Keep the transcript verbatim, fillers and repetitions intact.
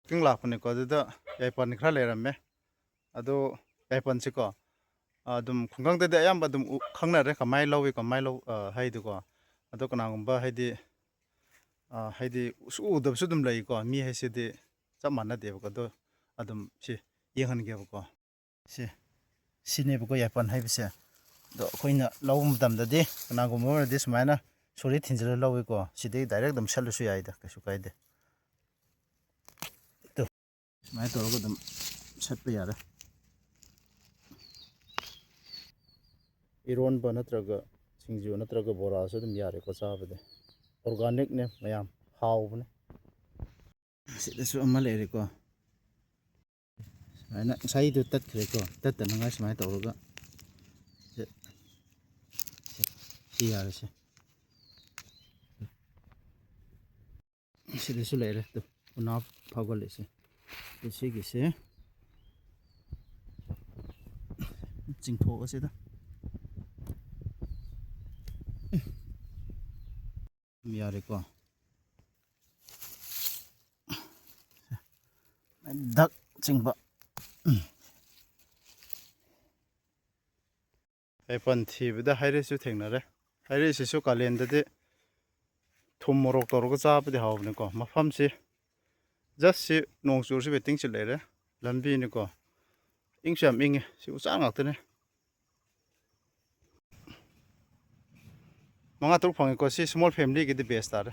ꯋꯥꯛꯀꯤꯡ ꯂꯥꯛꯄꯅꯤꯀꯣ, ꯑꯗꯨꯗ ꯌꯥꯏꯄꯟ ꯈꯔ ꯂꯩꯔꯝꯃꯦ꯫ ꯑꯗꯣ ꯌꯥꯏꯄꯟꯁꯤꯀꯣ, ꯑꯗꯨꯝ ꯈꯨꯡꯒꯪꯗꯗꯤ ꯑꯌꯥꯝꯕ ꯑꯗꯨꯝ ꯎ-, ꯈꯪꯅꯔꯦ ꯀꯃꯥꯏꯅ ꯂꯧꯏ, ꯀꯃꯥꯏꯅ ꯂꯧ-, ꯑ, ꯍꯥꯏꯗꯤꯀꯣ꯫ ꯑꯗꯣ ꯀꯅꯥꯒꯨꯝꯕ ꯍꯥꯏꯗꯤ, ꯑ, ꯍꯥꯏꯗꯤ ꯁꯨꯛꯎ ꯎꯗꯕꯁꯨ ꯑꯗꯨꯝ ꯂꯩꯀꯣ꯫ ꯃꯤ ꯍꯥꯏꯁꯤꯗꯤ ꯆꯞ ꯃꯥꯟꯅꯗꯦꯕꯀꯣ꯫ ꯑꯗꯣ ꯑꯗꯨꯝ ꯁꯤ ꯌꯦꯡꯍꯟꯒꯦꯕꯀꯣ꯫ ꯁꯤ, ꯁꯤꯅꯦꯕꯀꯣ ꯌꯥꯏꯄꯟ ꯍꯥꯏꯕꯁꯦ꯫ ꯑꯗꯣ ꯑꯩꯈꯣꯏꯅ ꯂꯧꯕ ꯃꯇꯝꯗꯗꯤ ꯀꯅꯥꯒꯨꯝꯕ ꯑꯃꯅꯗꯤ ꯁꯨꯃꯥꯏꯅ ꯁꯣꯔꯤ ꯊꯤꯟꯖꯤꯜꯂ ꯂꯧꯏꯀꯣ꯫ ꯁꯤꯗꯒꯤ ꯗꯥꯏꯔꯦꯛ ꯑꯗꯨꯝ ꯁꯠꯂꯁꯨ ꯌꯥꯏꯗ, ꯀꯩꯁꯨ ꯀꯥꯏꯗꯦ꯫ ꯇꯨ, ꯁꯨꯃꯥꯏꯅ ꯇꯧꯔꯒ ꯑꯗꯨꯝ ꯁꯠꯄ ꯌꯥꯔꯦ꯫ ꯏꯔꯣꯟꯕ ꯅꯠꯇ꯭ꯔꯒ ꯁꯤꯡꯖꯨ ꯅꯠꯇ꯭ꯔꯒ ꯕꯣꯔꯥꯁꯨ ꯑꯗꯨꯝ ꯌꯥꯔꯦꯀꯣ ꯆꯥꯕꯗꯤ꯫ ꯑꯣꯔꯒꯥꯅꯤꯛꯅꯦ ꯃꯌꯥꯝ, ꯍꯥꯎꯕꯅꯦ꯫ ꯁꯤꯗꯁꯨ ꯑꯃ ꯂꯩꯔꯦꯀꯣ꯫ ꯁꯨꯃꯥꯏꯅ ꯉꯁꯥꯏꯗꯨ ꯇꯠꯈ꯭ꯔꯦꯀꯣ꯫ ꯇꯠꯇꯅꯉꯥꯏ ꯁꯨꯃꯥꯏꯅ ꯇꯧꯔꯒ ꯁꯤ, ꯁꯤ, ꯁꯤ ꯌꯥꯔꯦꯁꯦ꯫ ꯁꯤꯗꯁꯨ ꯂꯩꯔꯦ꯫ ꯇꯨ, ꯎꯅꯥ ꯐꯥꯎꯒꯠꯂꯤꯁꯦ꯫ ꯑꯗꯨ ꯁꯤꯒꯤꯁꯦ ꯆꯤꯡꯊꯣꯛꯑꯁꯤꯗ꯫ ꯌꯥꯔꯦꯀꯣ꯫ ꯗꯛ ꯆꯤꯡꯕ꯫ ꯌꯥꯏꯄꯟ ꯊꯤꯕꯗ ꯍꯩꯔꯤꯠꯁꯨ ꯊꯦꯡꯅꯔꯦ꯫ ꯍꯩꯔꯤꯠꯁꯤꯁꯨ ꯀꯥꯂꯦꯟꯗꯗꯤ ꯊꯨꯝ ꯃꯣꯔꯣꯛ ꯇꯧꯔꯒ ꯆꯥꯕꯗꯤ ꯍꯥꯎꯕꯅꯤꯀꯣ꯫ ꯃꯐꯝꯁꯤ just ꯁꯤ ꯅꯣꯡ ꯆꯨꯔꯁꯨ waiting ꯁꯤ ꯂꯩꯔꯦ꯫ ꯂꯝꯕꯤꯅꯤꯀꯣ꯫ ꯏꯪꯁꯨ ꯌꯥꯝ ꯏꯪꯉꯦ꯫ ꯁꯤ ꯎꯆꯥꯟ ꯉꯥꯛꯇꯅꯦ꯫ ꯃꯉꯥ ꯇꯔꯨꯛ ꯐꯪꯉꯦꯀꯣ꯫ ꯁꯤ small family ꯒꯤꯗꯤ best ꯇꯥꯔꯦ꯫